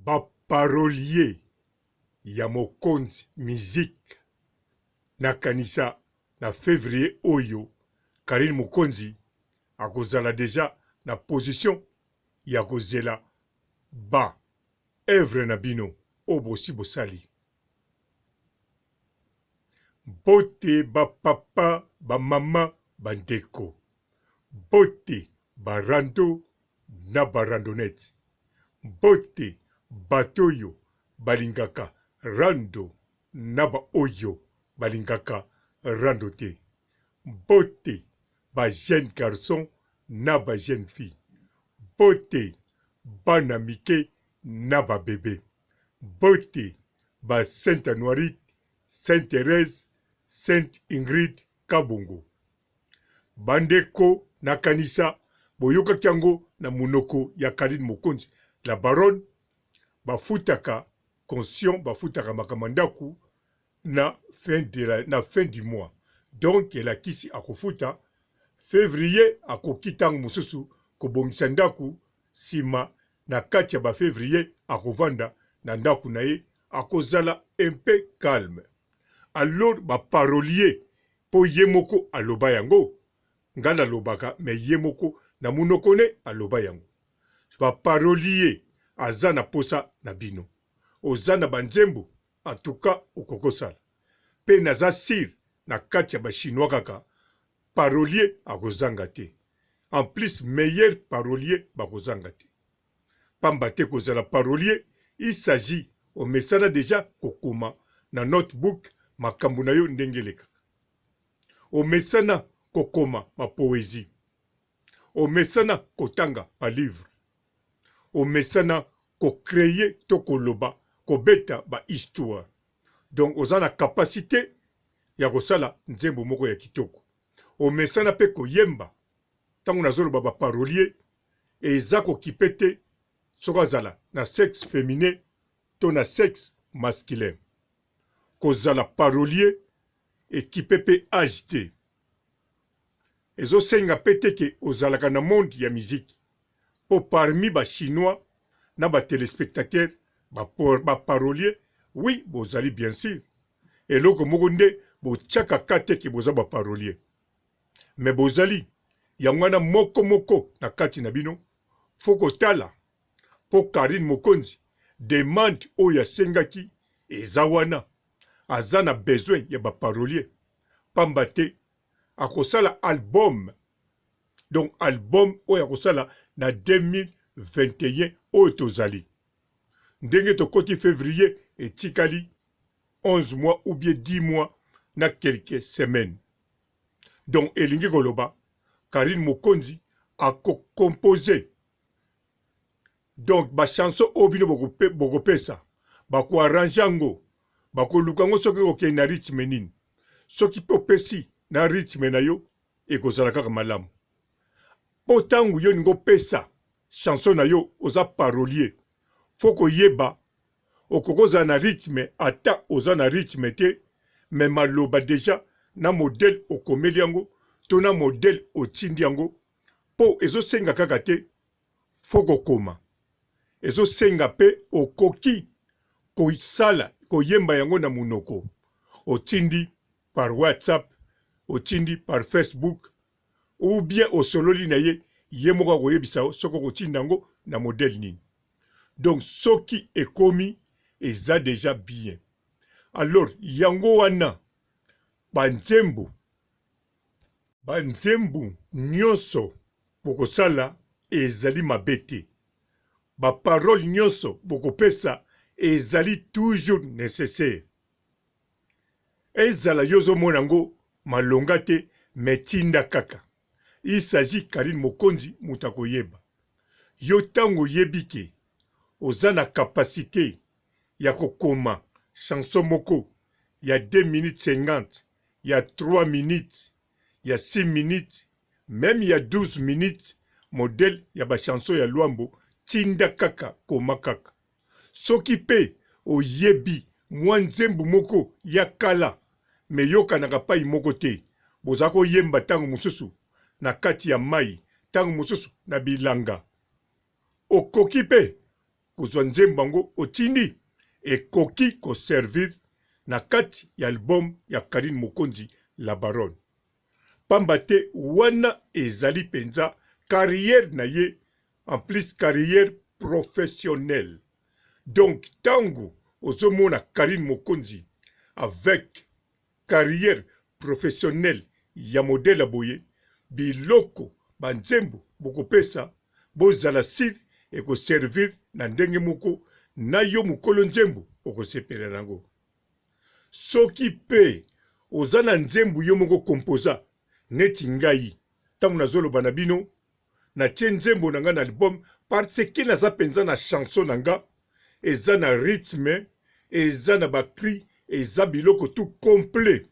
Ba paroliers ya mokonzi musique na kanisa na fevrier oyo Carine mokonzi akozala dejà na position ya kozela ba oeuvres na bino oyo bosi bosali. Mbote ba papa, ba mama, ba ndeko. Mbote ba rando na ba randonnettes. Mbote bato oyo balingaka rando na ba oyo balingaka rando te. Mbote ba jeunes garçons na ba jeunes filles. Mbote bana mike na ba bebes. Mbote ba Sainte Anuarite, Sainte Therèse, Sainte Ingrid Kabongo. Bandeko nakanisa boyokaki yango na munoko ya Carine Mokonzi la baronne, bafutaka caution, bafutaka makambo ya ndaku na fin de la, na fin du mois donc elakisi akofuta fevrier, akoki tango mosusu kobongisa ndaku sima na kati ya ba fevrier akovanda na ndaku na ye akozala un peu calme alors ba parolier po ye moko aloba yango nga nalobaka mais ye moko na munoko ne aloba yango ba parolier aza na posa na bino oza na ba nzembo en tout cas okoki osala pe naza sur na kati ya ba chinois kaka parolier akozanga te en plus meilleur parolier bakozanga te pamba te kozala parolier il s'agit omesana dejà kokoma na notebook makambo na yo ndenge elekaka omesana kokoma ba poesie omesana kotanga ba livre omesana ko creer to koloba kobeta ba histoire donc oza na capacite ya kosala nzembo moko ya kitoko omesana pe koyemba tango nazoloba ba parolier eza kokipe te soki azala na sexe feminin to na sexe masculin kozala parolier ekipe pe age te Ezo senga pe te ke ozalaka na monde ya musique po parmi ba chinois na ba telespectateurs ba paroliers oui bozali bien sur eloko moko nde botiaka cas te ke boza ba paroliers mais bozali yango wana moko moko na kati na bino faut kotala po Carine Mokonzi demande oyo asengaki eza wana aza na besoin ya ba paroliers pamba te akosala album donc album oyo akosala na 2021 oyo tozali ndenge tokoti fevrier etikali 11 mois ou bien 10 mois na quelques semaines donc elingi koloba Carine Mokonzi ako composer Donc ba chanson oyo bino bokopesa bako arranger yango bakoluka yango soki ekokende na rythme nini soki pe opesi na rythme na yo ekozala kaka malamu po tango yo olingi opesa chanson na yo oza parolier faut koyeba okoki kozala na rythme ata oza na rythme te mais maloba dejà na modèle okomeli yango to na modèle otindi yango po ezosenga kaka te faut kokoma ezo senga pe okoki kosala koyemba yango na munoko otindi par WhatsApp otindi par Facebook ou bien osololi na ye ye moko akoyebisa yo soki okotinda yango na modèle nini donc soki ekomi eza dejà bien alors yango wana ba nzembo Ba nzembu nionso bokosala ezali mabe te, ba paroles nionso bokopesa ezali toujours necessaire. Ezala yo ozomona yango malonga te mais tinda kaka. Il s'agit Carine Mokonzi mutu akoyeba. Yo tango oyebi ke oza na capacite ya kokoma chanson moko ya 2 minutes 50 ya 3 minutes, ya 6 minutes, meme ya 12 minutes modèle ya ba chansons ya Luambo tinda kaka koma kaka. Soki pe oyebi mua nzembu moko ya kala mais eyokanaka payi moko te, boza ko yemba tango mosusu na kati ya mayi, tango mosusu na bilanga, okoki pe. kozwa nzembo yango otindi ekoki ko servir na kati ya album ya Carine Mokonzi la baronne. Pamba te wana ezali penza carrière na ye en plus carrière professionnelle. Donc tangu ozo mona Carine Mokonzi avec carrière professionnelle ya modèle ya boye, biloko ba nzembo bokopesa bozala sur eko servir na ndenge moko na yo mukolo nzembo okosepela nango. Soki pe oza na nzembo yo moko composa neti ngai tango nazoloba na bino natie nzembo na nga na album parce que naza penza na chanson na nga eza na rythme eza na ba cris eza biloko tout complet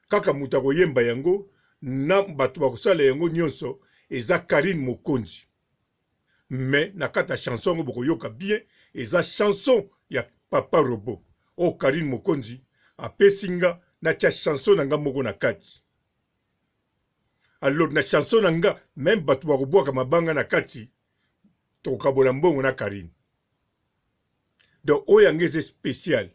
kaka moto akoyemba yango na bato bakosala yango nyonso eza Carine Mokonzi mais na kati ya chanson yango bokoyoka bien eza chanson ya papa robot oyo Carine Mokonzi apesi nga natia chanson na nga moko na kati alors na chanson na nga meme bato bakobwaka mabanga na kati tokokabola mbongo na Carine donc oyo yanga eza special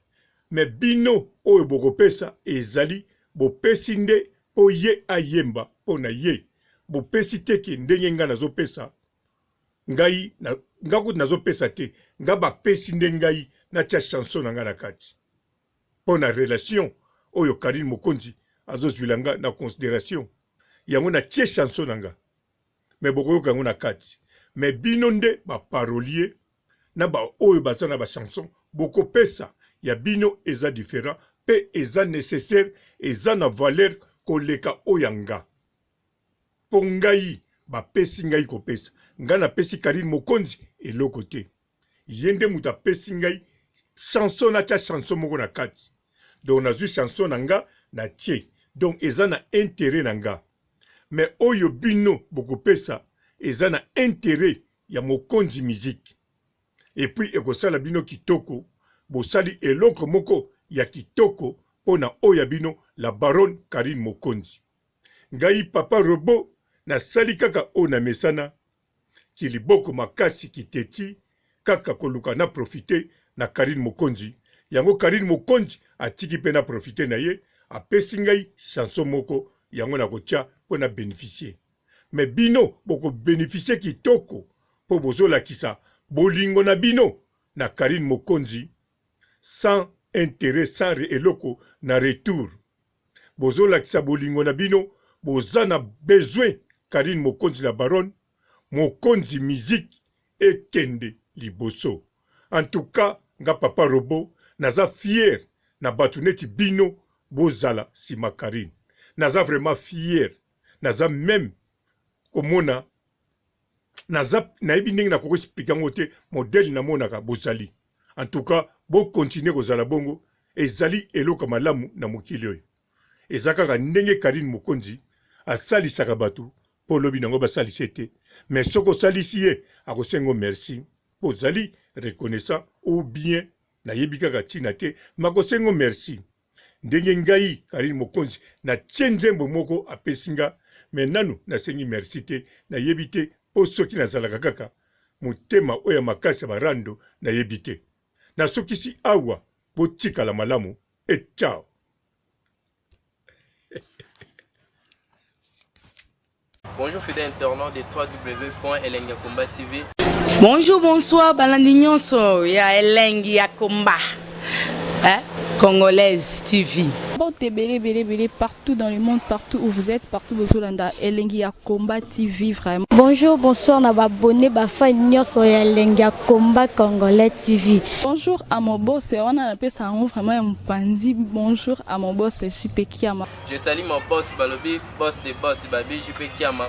mais bino oyo bokopesa ezali bopesi nde mpo ye ayemba mpo na ye bopesi te ke ndenge nga nazopesa ngai na, nga kutu nazopesa te nga bapesi nde ngai natia chanson na nga na kati mpo na relation oyo Carine Mokonzi azozwila nga na consideration yango na tie chanson na nga mais bokoyoka yango na kati mais bino nde ba parolier na ba oyo baza na ba chanson bokopesa ya bino eza different pe eza necessaire eza na valeur koleka oyo ya nga po ngai bapesi ngai kopesa nga napesi Carine Mokonzi eloko te ye nde moto apesi ngai chanson natia chanson moko na kati donc nazwi chanson na nga na tie donc eza na interet na nga mais oyo bino bokopesa eza na interet ya mokonzi musique et puis ekosala bino kitoko bosali eloko moko ya kitoko mpo na oyo ya bino la baronne Carine Mokonzi ngai papa robot nasali kaka oyo na mesana ki liboko makasi ki teti kaka koluka na profiter na Carine Mokonzi yango Carine Mokonzi atiki pe na profiter na ye apesi ngai chanson moko yango nakotia po na beneficier mais bino boko beneficier kitoko po bozolakisa bolingo na bino na Carine Mokonzi sans interet sans eloko na retour bozolakisa bolingo na bino boza na besoin Carine Mokonzi la baronne Mokonzi musique ekende liboso en tout cas nga papa robot naza fier na batu neti bino bozala sima Carine naza vraiment fier naza meme komona naza nayebi ndenge nakoki explique yango te modèle namonaka bozali en tout cas bo continuer kozala bongo ezali eloko ya malamu na mokili oyo eza kaka ndenge Carine Mokonzi asalisaka bato mpo lobi nango basalisa ye te mais soki osalisi ye akosengo merci mpo ozali reconnaissant ou bien nayebi kaka ntina te makosengo merci ndenge ngai Carine Mokonzi na tie nzembo moko apesi nga mais nanu nasengi merci te nayebi te po soki nazalaka kaka motema oyo ya makasi ya ba rando nayebi te nasukisi awa botikala malamu et ciao. Bonjour fidèles internautes de www.elengiyakomba TV. Bonjour, bonsoir, balandi nyonso ya Elengi ya Komba. Hein? Congolaise TV. Mbote ebele ebele ebele partout dans le monde, partout où vous êtes, partout bozolanda Elengi ya Combat TV vraiment. Bonjour, bonsoir na ba abonné ba fan nyonso ya Elengi ya Combat Congolais TV. Bonjour à mon boss, wana napesa yango vraiment ya mopanzi. Bonjour à mon boss JP Kiama. Je salue mon boss balobi boss de boss babi JP Kiama.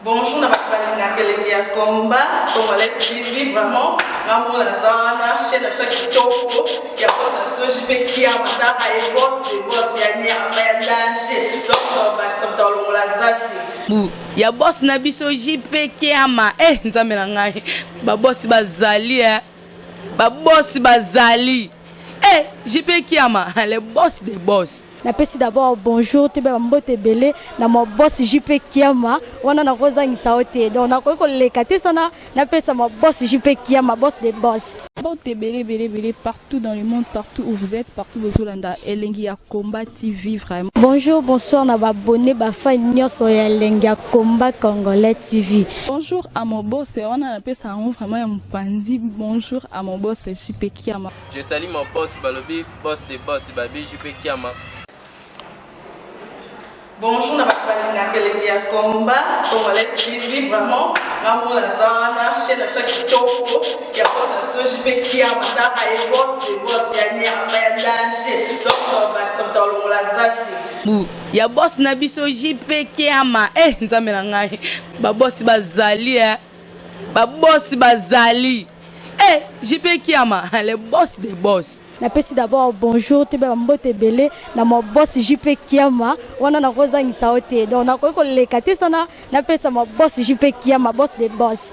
Bonjour na bato balingaka elengi ya combat congolais TV vraiment nga moko naza wana chaîne na biso ya kitoko ya boss na biso JP Kiama taka ye boss de boss ya nyama ya danger donc bakisa moto alongola zaki bu ya boss na biso JP Kiama eh nzambe na ngai ba boss bazali eh ba boss bazali eh JP Kiama le boss de boss. Napesi d'abord bonjour toyeba bambote ebele na ma boss JP Kiama. Wana nakozangisa yo te, donc nakoki koleka te sana napesa ma boss JP Kiama, boss de boss. Mbote ebele ebele ebele partout dans le monde, partout où vous êtes, partout bozolanda Elengi ya Combat TV vraiment. Bonjour, bonsoir na baabonnés, bafans nyonso ya Elengi ya Combat Congolais TV. Bonjour à mon boss, wana napesa yango vraiment ya mopanzi. Bonjour à mon boss JP Kiama. Je salue mon boss, balobi boss de boss, babi JP Kiama. Bonjour na bato balingaka Elengi ya Combat Congolais TV. Vraiment, ngamona naza wana, chaîne na biso ya kitoko ya boss na biso JP Kiama. Taka ye, boss de boss ya nyama ya danger, donc tobakisa moto alongola zaki. Bu ya boss na biso JP Kiama. Eh, Nzambe na ngai, babosi bazali, eh. Babosi bazali, eh, JP Kiama, le boss de boss. Napesi d'abord bonjour toyeba bambote ebele na ma boss JP Kiama. Wana nakozangisa yo te, donc nakoki koleka te sana napesa ma boss JP Kiama, boss de boss.